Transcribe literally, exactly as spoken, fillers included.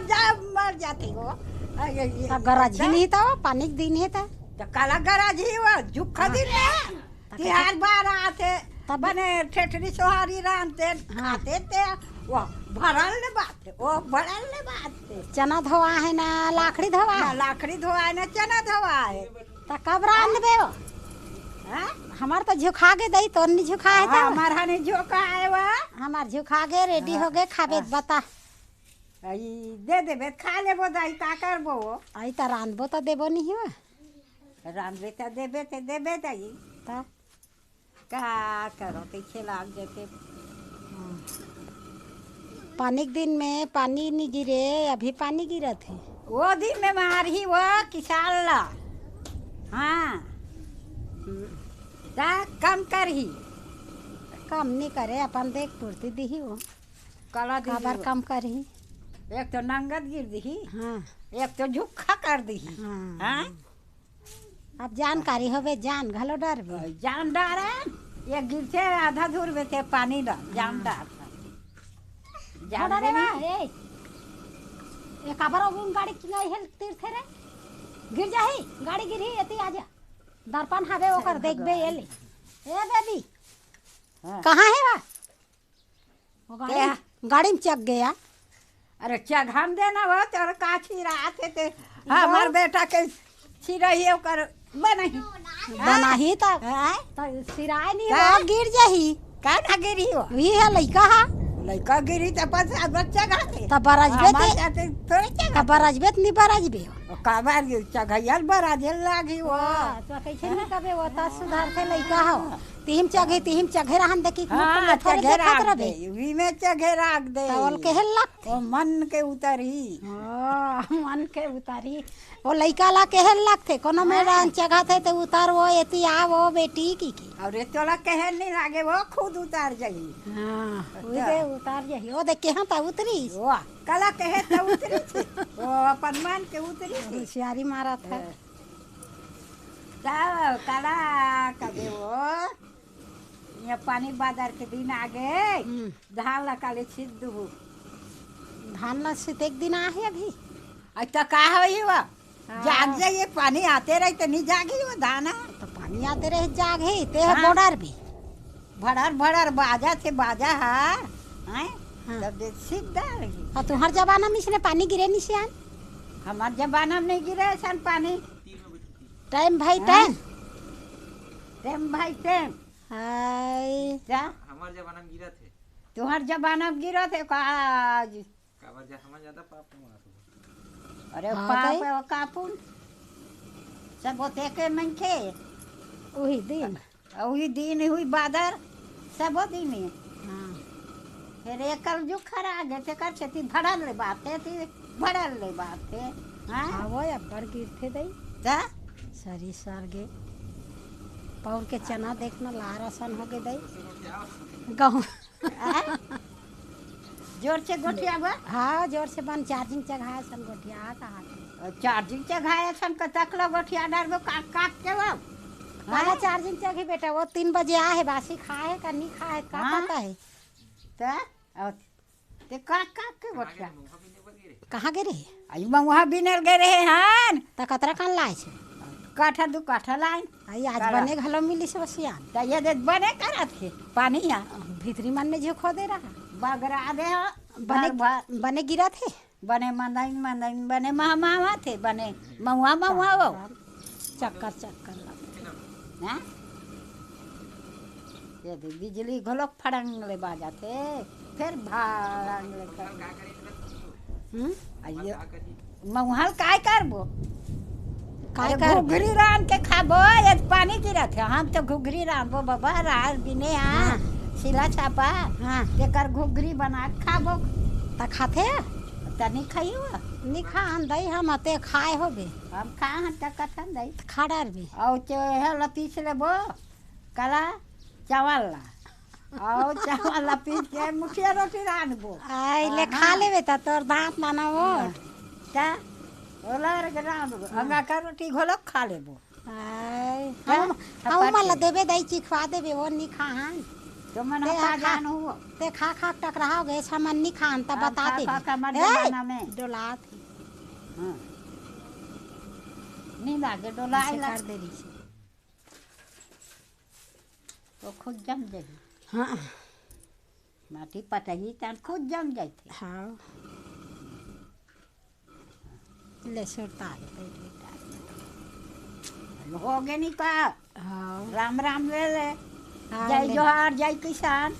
जा, मर जाथे वो। अरे, ये तब गरज ही नहीं था, वो पानी के दिन हे था। तो काला गरज ही वो, जुक्खा दिन में। तब तिहार बार आथे, तब बने ठेठरी सोहारी रांधते, हाँ। खाते ते, वो भरल ले बात है, वो भरल ले बात है। चना धोवा है ना, लाखड़ी धोवा ना, है? लाखड़ी धोवा है ना, चना धोवा है। त कब रांधबे वो? हाँ? हमार तो झुखा गे दई, तोर नी झुखा है हाँ, तो? हमार हने झुखा है वो। हमार झुखा गे, रेडी हाँ। हो गे, खाबे हाँ। बता। आई दे देबे, खा लेबो दाई, का करबो वो? आई त रांधबो त देबो नहीं हो। रांधबे त देबे, ते देबे दाई। त? का करो, ते खेला जेते। पानी के दिन में पानी नी गिरे, अभी पानी गिरत हे। वो दिन में मारही वो किसान ला। हाँ। त कम करही। कम नी करे, अपन देख पूर्ति दिही वो। कला दिही काबर वो। कम करही? एक तो नंगत गिर दिही, हाँ। एक तो झुक्खा कर दिही। हाँ। हाँ? अब जानकारी होबे, जान घलो डरबे। जान डरे, ये गिरथे आधा दूर में थे पानी डर, जान हाँ। डर। जान छोड़ा रे डरे बा, नहीं। ए। ए काबर ओगुन गाड़ी किंगाई हेल तीर थे रे? गिर जाही, गाड़ी गिरही, एती आजा। दर्पण हावे ओकर, हे देखबे ये भगवान। ले। ए बेबी, हाँ। कहाँ हे बा? वो गाड़ी, क्या? गाड़ी में चघ गया। अरे चघाम देना वो तोर का छिरा आथे ते। हाँ, हमार बेटा के छिरा ही ओकर बनाही। बनाही त, हाँ? त सिराय नहीं का? हो, गिर जाही। का ना गिरी हो? वही है लइका हा। लइका गिरी त अपन से बच्चा गाते। त बरजबे हमार ते। जाते थोड़े त चघाते। बरजबे त नहीं बरजबे हो। काबर ये चघैयल बरजल लागी वो। वाह, त कैसे नहीं कबे वो त सुधार के लइका हो। तिहिम चघे, तिहिम चघे रहन देखी, हाँ, मुख में थोड़े चघे देखत राख रहबे। दे, वी में चघे राख दे। त ओल केहे लगथे। ओ मन के उतरही। हाँ, मन के उतरही। ओ लइका ला केहे लगथे, कोनो में हाँ। रहन चघत हे त उतर वो, एती आ वो बेटी की की। अउ ये तोला केहे नहीं लागे, वो खुद उतर जाही। हाँ, अच्छा। उदे उतर जाही। ओ देख केहा त उतरी। वाह, कला केहे त उतरी थी। वो अपन मन के उतरी थी। होशियारी मारत हे। हाँ। त काला कबे वो, ये पानी बादर के दिन आ गे, हम्म। धान ला काले छित दुहू। धान ला छित एक दिन आहे अभी। अ, त का होही वो? हाँ। जाग जाही, पानी आते रही त नहीं जागी वो धान। त पानी आते रहे, जागही, ते हाँ। बॉर्डर भी। भड़र भड़र बाजा थे, बाजा हा। हैं? हाँ। तब दे छित डालही। अ, तुहर जमाना में इसने पानी गिरे नहीं सियान? हमार जमाना में नहीं गिरे ऐसन पानी। टाइम भाई हाँ। टाइम। टाइम भाई टाइम। हाय। जा। हमार जमाना में गिरत हे। तुहर जमाना में गिरत हे का आज? काबर जा, हमार ज्यादा पाप नहीं माफ हो। अरे हाँ, पाप भाई। है, वो कापुन। सब होते के मनखे। उही दिन। उही दिन, उही बादर, सबो दिन। हाँ। फिर एकल जो खरा गे, तेकर सेती भड़ल ले बात हे, ती भड़ल ले बात हे। हाँ? हाँ, वो अब्बड़ गिरथे दई। त? सरी सर गे। पौर के चना देखना लार असन हो गे दई। गहूँ। हाँ? जोर से गोठियाबो? हाँ, जोर से बन, चार्जिंग चघाए सन गोठिया कहा। चार्जिंग चघाए सन क तकला गोठिया डारबो, काट काट के वो। काला हाँ? चार्जिंग चघी बेटा, वो तीन बजे आहे, बासी खाए का नहीं खाए का हाँ? पता है? त? अउ ते काट काट के गोठिया। कहाँ गे रहे? आई महुआ बिनल गे रहे हन। त कतरा कन लाए छे? काठा दू काठा लाइन। आई आज काला। बने घलो मिलिस बसियान। त ये दे बने करत हे, पानी हा। भीतरी मन में झोंको दे रहा। बगरा दे हो, बने, भर भर। बने गिरत हे। बने मंदाइन मंदाइन, बने महमावत हे, बने महुआ महुआ वो। चक्कर चक्कर लगथे। हाँ? ये दे बिजली घलोक फड़ंग ले बाजत हे, फिर भाड़ंग ले कर। हम्म? आ ये महुआ ल काय करबो? काय अरे करबो? घुघरी रांध के खाबो, ये पानी गिरत हे। हम तो घुघरी रांधबो बाबा, रार बिने हाँ, हाँ। सिला छापा, हाँ। तेकर घुघरी बना के खाबो। त खाथे? त नहीं खाई हो? नहीं खान दई हम, ते खाए होबे। हम खा हन त कथन दई। खा डारबे। अउ ते हे ला पीस लेबो, काला चावल ला। अउ चावल ला पीस के मुखिया रोटी रांधबो। आई ले हाँ। खा लेबे त तोर दांत माना वो। हाँ। त ओला रे रांधबो। हाँ। अंगा का रोटी घोलो खा लेबो। आई, क्या? हम, हम थप्पड़ मन ला के। देबे दई, चिखवा देबे, वो नी खाहन। तो मन ते हा खा, जानू। ते खा खा टकराव गे, हमन नी खान, त बता दे। हमर जमाना में डोलात। हाँ। नी लागे, डोलाए कर दे रही। तो खुद जम जाही। हाँ। माटी पटही तन खुद जम जाथे। हाँ। ले सुरता। हो गे नी का? हाँ। राम राम ले ले। हाँ, जय जोहार, जय किसान।